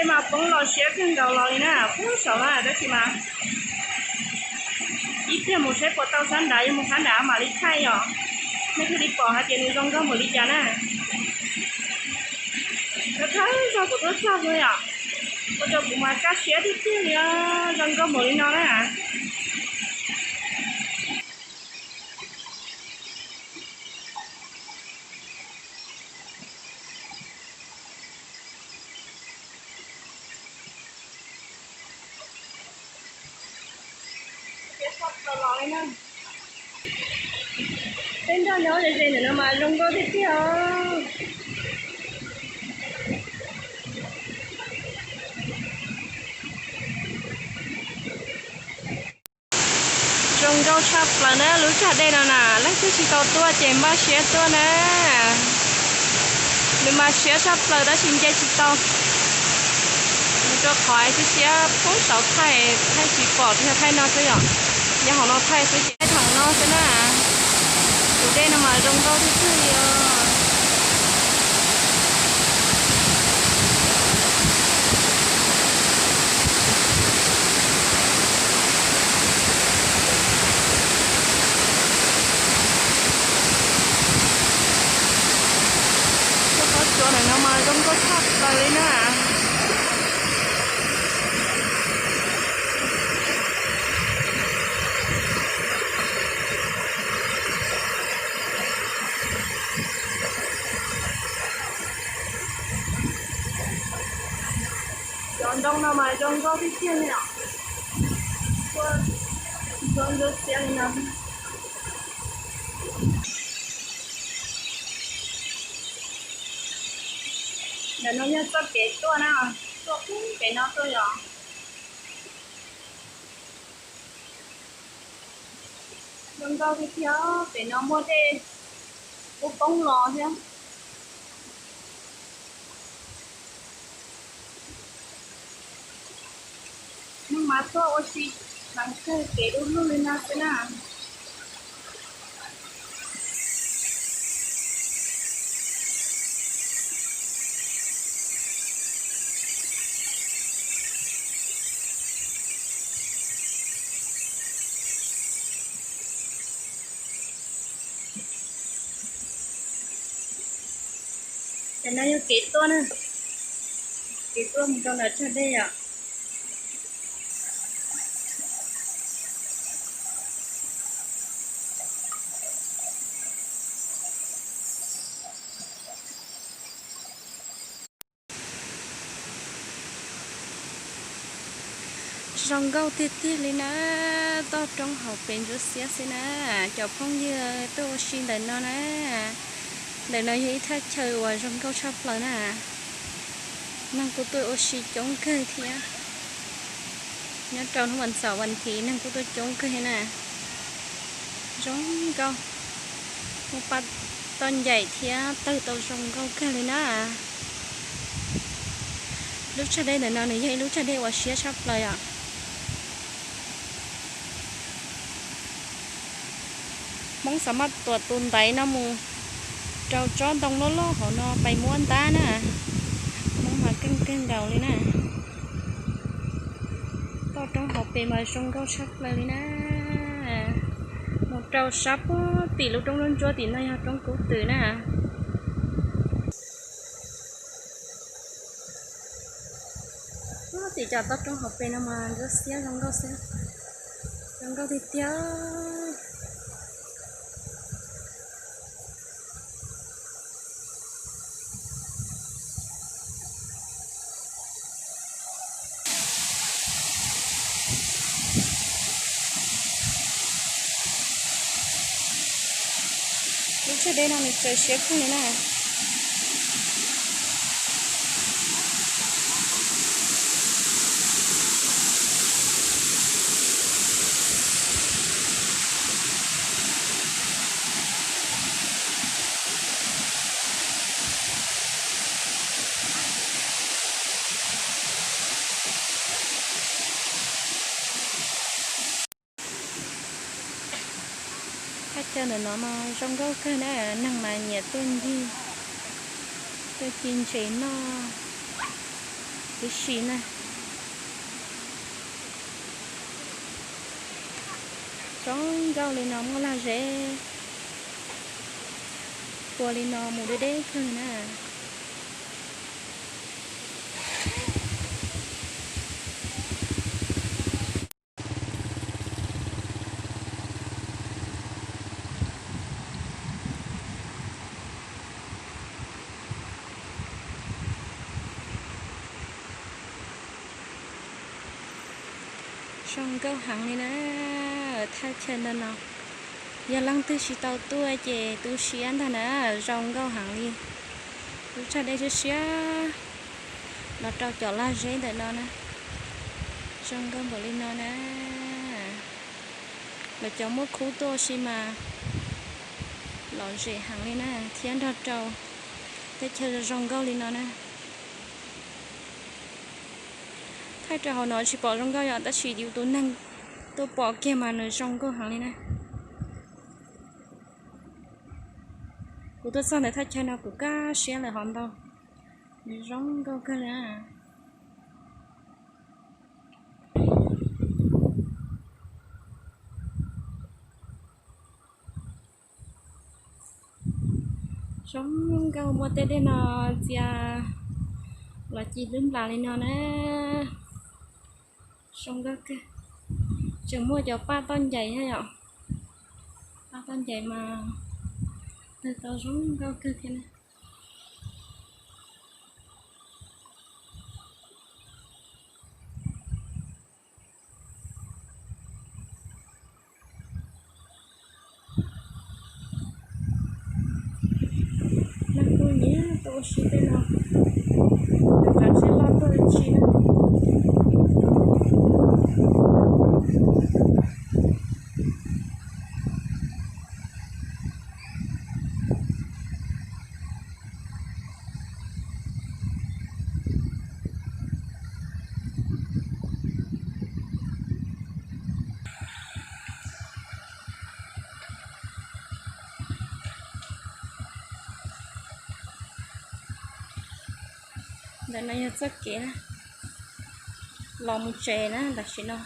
Mas poob los siab kawg nkaus los li na, poob saud na, tab sis mas ib pliag mus saib puas tau sab nrad, yuav mus sab nrad mam li thaij yom. Nej thiaj li pom hais tias nws zoo nkauj npaum li cas na. Thawj thawj zaug kuv tuaj txog xwb yom, ua rau kuv mas kaj siab tiag tiag li os, zoo nkauj npaum li no na. Peb nrog nyob ze ze ntawm no mas zoo nkauj tiag tiag os. Zoo nkauj tshaj plaws na, lub tsag dej no na, leej twg tsis tau tuaj ces npaj siab tuaj na. Nws mas siab tshaj plaws tab sis nce tsis tau, rau qhov siab siab poob saud thaij, thaij tsis pom, tsuas yog thaij no xwb yom. Yog hauv no thaij xwb ces thaij thaum no xwb na. Tus dej no mas zoo nkauj tiag tiag li os. Cov qhov tsua ntawm no mas zoo nkauj tshaj plaws li na. Cov ntoo no mas zoo nkauj tiag tiag li os. Zoo nkauj xiab li no. Ntawm no yog txoj kev tuaj na, tuaj pem no tuaj yom. Zoo nkauj tiag tiag, pem no muaj dej kub poob los thiab. Neeg mas tuaj ua si heev kawg, kev du lug li no xwb na. Cov no yog kev tuaj na, kev tuaj mus rau ntawm tsag dej yom. Zoo nkauj tiag tiag li na, toj roob hauv pes ntsuab xiab xwb na. Cov phooj ywg tuaj ua si ntawm no na, ntawm no yog ib thaj chaw uas zoo nkauj tshaj plaws na. Neeg kuj tuaj ua si coob kawg thiab. Nyob rau hnub vas xaum vas thiv neeg kuj tuaj coob kawg thiab na. Zoo nkauj, muaj paj toj ncaim thiab tawg tau zoo nkauj kawg li na. Lub tsag dej ntawm no nws yog ib lub tsag dej uas siab tshaj plaws yom. Hmoob xav maj tuam tus ntaiv no mus rau tsob ntoo loj loj hauv no pais muab ntab na. Hmoob mas keej kawg nkaus li na. Toj roob hauv pes mas zoo nkauj tshaj plaws li na. Mus rau sab puag tim lub roob ntsuab tim no yog roob kub twm na. Puag tim cov toj roob hauv pes no mas ntsuab xiab zoo nkauj xwb, zoo nkauj tiag tiag. Lub tsag dej no nws tsaws siab kawg li na. Thaj chaw ntawm no mas zoo nkauj kawg na, neeg mas nyiam tuaj ncig, tuaj ci ntses noj. Tib si na, zoo nkauj li no muaj lag zeb tua li no mus deb deb kawg na. Zoo nkauj heev li na, thaj chaw ntawm no. Yog leej twg tsis tau tuaj ces tu siab ntag na, zoo nkauj heev li. Lub tshav dej siab siab los rau cov lag zeb ntawm no na, zoo nkauj npaum li no na. Lawv cov muaj khub tuaj ua si mas lom zem heev li na, thiab nrog rau teb chaws zoo nkauj li no na. Thaij rau hauv no tsis pom zoo nkauj yom, tab sis yus tus neeg tuaj pom kiag mas nws zoo nkauj heev li na. Kuv tuaj txog ntawm thaj chaw no kuv kaj siab lawm hov ntau, nws zoo nkauj kawg li na. Zoo nkauj muaj tej dej no txia los ci lub nplas li no na. Zoo nkauj kawg. Tseem muaj cov paj toj ncaim thiab yom. Paj toj ncaim mas tawg tau zoo nkauj kawg thiab na. Neeg kuj nyiam tuaj ua si tej no, rau qab tsis loj tuaj ua si na. Ntawm no yog txoj kev los mus tsev na tam sim no.